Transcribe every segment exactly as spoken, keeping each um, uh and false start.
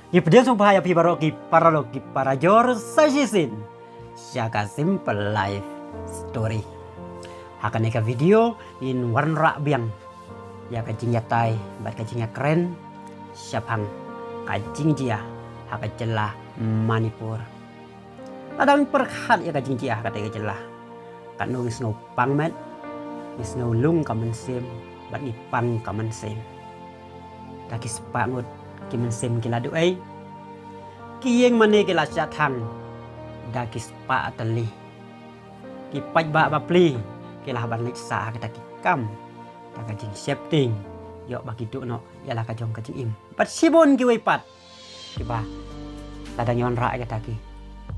Ngi pdiang sngewbha ïa phi baroh ki paralok ki parajor sa shisien sha ka Simple Life Story. Ha kane ka video ngin wanrah biang ïa ka jingïatai bad ka jingïakren shaphang ka jingjia ha ka jylla Manipur. Lada ngi pyrkhat ïa ka jingjia ha kata ka jylla, katno ngi sngew pang met, ngi sngew lung ka mynsiem bad ngi pang ka mynsiem. Da ki spah ngut ki mynsiem ki la duh ei. Ki ïing mane ki la shah thang da ki spah tylli. Ki paidbah bapli ki la hap ban leit sah ha kita ki kam da ka jingsheptieng, ïoh ba ki duh noh ïa la ka jong ka jingim. Bad shibun kiwei pat kiba lada ngi wanrah ïa kata ki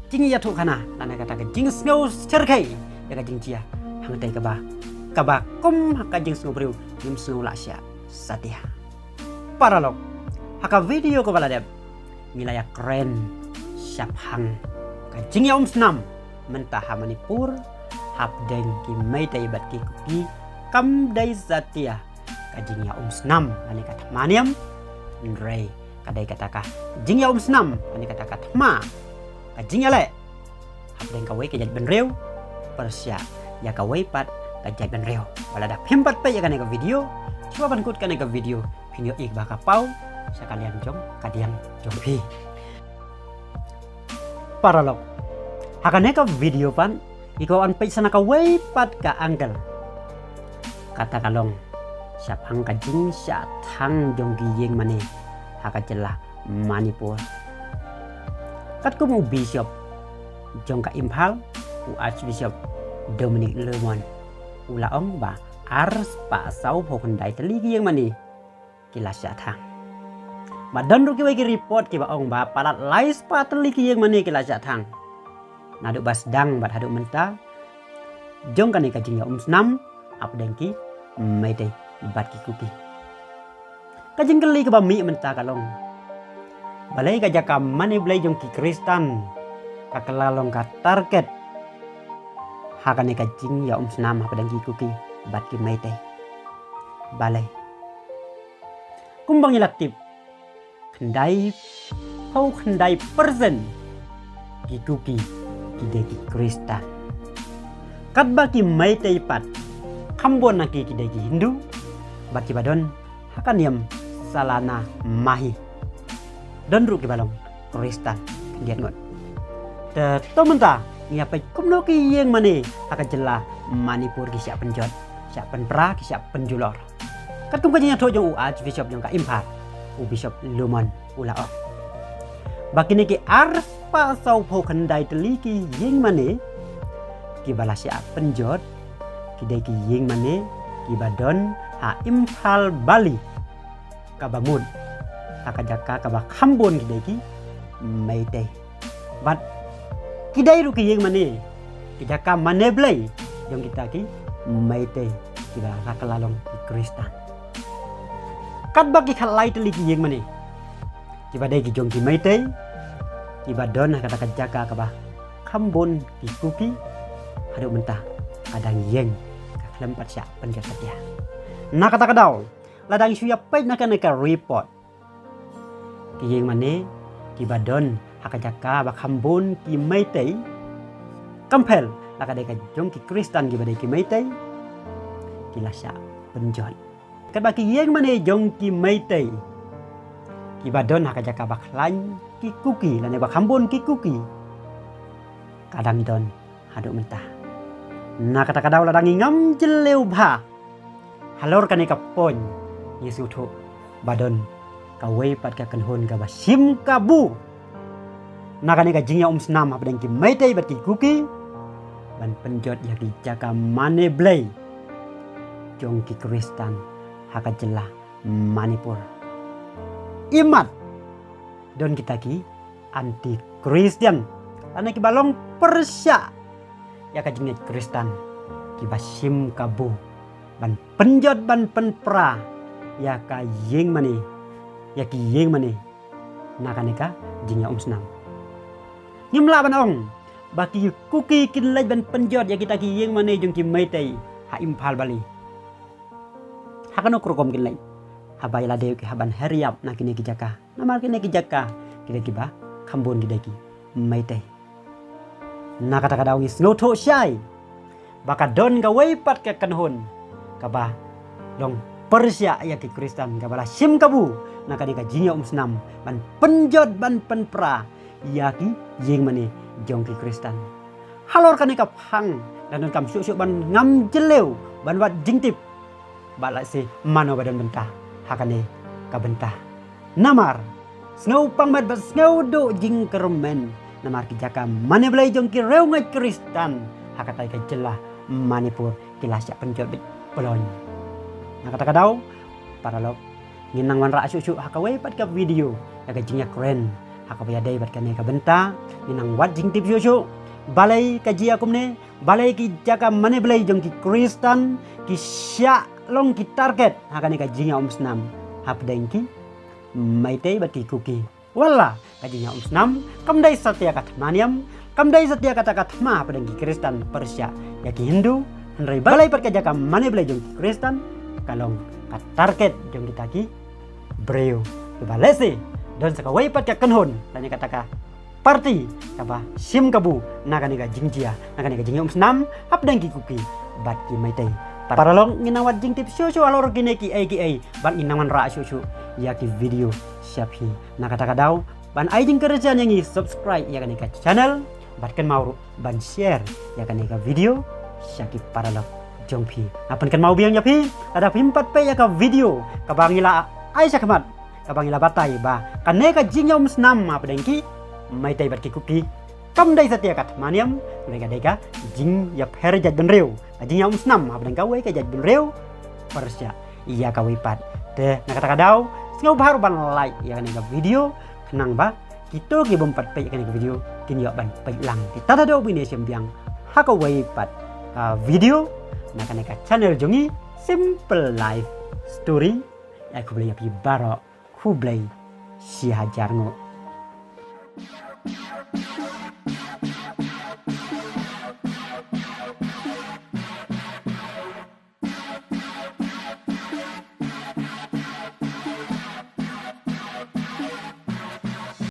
jingïathuhkhana lane kata ka jingsngew shyrkhei ïa ka jingjia hangtai kaba, kaba kum ha ka jingsngew briew ngim sngew lah sha satia. Paralok, ha ka video kaba la dep ngi la ïakren shaphang ka jingïaumsnam mynta ha Manipur hapdeng ki Meitei bad ki Kuki. Kam dei satia ka jingïaumsnam lane ka thma niam, hynrei ka dei kata ka jingïaumsnam lane kata ka thma, ka jingïaleh hapdeng kawei ka jaitbynriew pyrshah ïa kawei pat ka jaitbynriew. Wat lada phim pat peit ïa kane ka video, shuwa ban kut kane ka video phin ïohi ba ka paw sha ka liang jong ka diang jong phi. Paralok, ha kane ka video pat ngi kwah ban peit sa na kawei pat ka angle. Kata ka long shaphang ka jingshah thang jong ki ïing mane ha ka jylla Manipur. Katkum u Bishop jong ka Imphal, u Archbishop Dominic Lamont, u la ong ba ar spah saw phew khyndai tylli ki ïing mane ki la shah thang. Ba don ruh kiwei ki report kiba ong ba palat lai spah tylli ki ïing mane ki la shah thang. Naduh ba sdang bad haduh mynta jong kane ka jingïaumsnam hapdeng ki Meitei bad ki Kuki. Ka jingkylli kaba mih mynta ka long, balei ka jaka mane Blei jong ki Khristan ka kylla long ka target ha kane ka jingïaumsnam hapdeng ki Kuki bad ki Meitei? Balei? Kumba ngi la tip, khyndai phew khyndai percent ki Kuki ki dei ki Khristan. Katba ki Meitei pat kham bun na ki ki dei ki Hindu bad kiba don ha ka niam Salana Mahi. Don ruh kiba long Khristan khyndiat ngut. Te to mynta ngi ïa peit kumno ki ïing mane ha ka jylla Manipur ki shah pynjot, shah pynpra, ki shah pynjulor. Katkum ka jingïathuh jong u Archbishop jong ka Imphal, u Bishop Lamont u la ong ba kine ki ar spah saw phew khyndai tylli ki ïing mane kiba la shah pynjot ki dei ki ïing mane kiba don ha Imphal Valley kaba mut, ha ka jaka kaba kham bun ki dei ki Meitei. Bad ki dei ruh ki ïing mane, ki jaka mane Blei jong kita ki Meitei kiba la kylla long ki Khristan. Katba ki khatlai tylli ki ïing mane kiba dei ki jong ki Meitei kiba don ha kata ka jaka kaba kham bun ki Kuki, haduh mynta ka dang ïeng, ka khlem pat shah pynjot satia. Na kata ka daw, lada ngi shu ïa peit na kane ka report, ki ïing mane kiba don ha ka jaka ba kham bun ki Meitei, kam pher la ka dei ka jong ki Khristan kiba dei ki Meitei, ki la shah pynjot. Katba ki ïing mane jong ki Meitei kiba don ha ka jaka ba khlaiñ ki Kuki lane ba kham bun ki Kuki, ka dang don haduh mynta. Na kata ka daw, lada ngi ngam jylliew bha halor kane ka point, ngi sngewthuh ba don kawei pat ka kynhun kaba shim kabu na kane ka jingïaumsnam hapdeng ki Meitei bad ki Kuki. ban pynjot ïa ki jaka mane blei jong ki Khristan ha ka jylla Manipur. Imat don kita ki anti Christian, lane kiba long pyrshah ïa ka jingngeit Khristan, kiba shim kabu ban pynjot, ban pynpra ïa ka ïing mane, ïa ki ïing mane na kane ka jingïaumsnam. Ngim lah ban ong ba ki Kuki kin leit ban pynjot ïa kita ki ïing mane jong ki Meitei ha Imphal Valley. Ha kano ka rukom kin leit? Haba ïa lade ki hap ban her ïap na kine ki jaka, namar kine ki jaka ki dei kiba kham bun ki dei ki Meitei. Na kata ka daw ngi sngewthuh shai ba ka don kawei pat ka kynhun kaba long pyrshah ïa ki Khristan, kaba la shim kabu na kane ka jingïaumsnam ban pynjot, ban pynpra ïa ki ïing mane jong ki Khristan. Halor kane ka phang la donkam shuh shuh ban ngam jylliew ban wad jingtip ba la shi mano ba don bynta ha kane ka bynta. Namar sngewpang met bad sngewduh jingkyrmen, namar ki jaka mane blei jong ki riewngeit Khristan ha katei ka jylla Manipur ki la shah pynjot beit pylon. Na kata ka daw, paralok, ngin nang wanrah shuh shuh ha kawei pat ka video ïa ka jingïakren ha kaba ïadei bad kane ka bynta. Ngin nang wad jingtip shuh shuh balei ka jia kumne, balei ki jaka mane blei jong ki Khristan ki shah long ki target ha kane ka jingïaumsnam hapdeng ki Meitei bad ki Kuki. Wat la ka jingïaumsnam kam dei satia ka thma niam, kam dei satia kata ka thma hapdeng ki Khristan pyrshah ïa ki Hindu, hynrei balei pat ka jaka mane blei jong ki Khristan ka long ka target jong kita ki briew. Kiba lehse don sa kawei pat ka kynhun lane kata ka parti kaba shim kabu na kane ka jingjia, na kane ka jingïaumsnam hapdeng ki Kuki bad ki Meitei. Paralok, ngin nang wad jingtip shuh shuh halor kine kiei kiei bad ngin nang wanrah shuh shuh ïa ki video sha phi. Na kata ka daw, ban ai jingkyrmen ïa ngi subscribe ïa kane ka channel bad kynmaw ruh ban share ïa kane ka video sha ki paralok jong phi. Nga pynkynmaw biang ïa phi, lada phim pat peit ïa ka video kaba ngi la ai shakhmat, kaba ngi la batai ba kane ka jingïaumsnam hapdeng ki Meitei bad ki Kuki kam dei satia ka thma niam, hynrei ka dei ka jingïapher jaitbynriew, ka jingïaumsnam hapdeng kawei ka jaitbynriew pyrshah ïa kawei pat. Te na kata ka daw, sngewbha ruh ban like ïa kane ka video khnang ba kito ki bym pat peit ïa kane ka video kin ïoh ban peit lang. Te tata dei bine shem biang ha kawei pat ka video na kane ka channel jong ngi, Simple Life Story. Ai khublei ïa phi baroh, khublei shihajar nguh.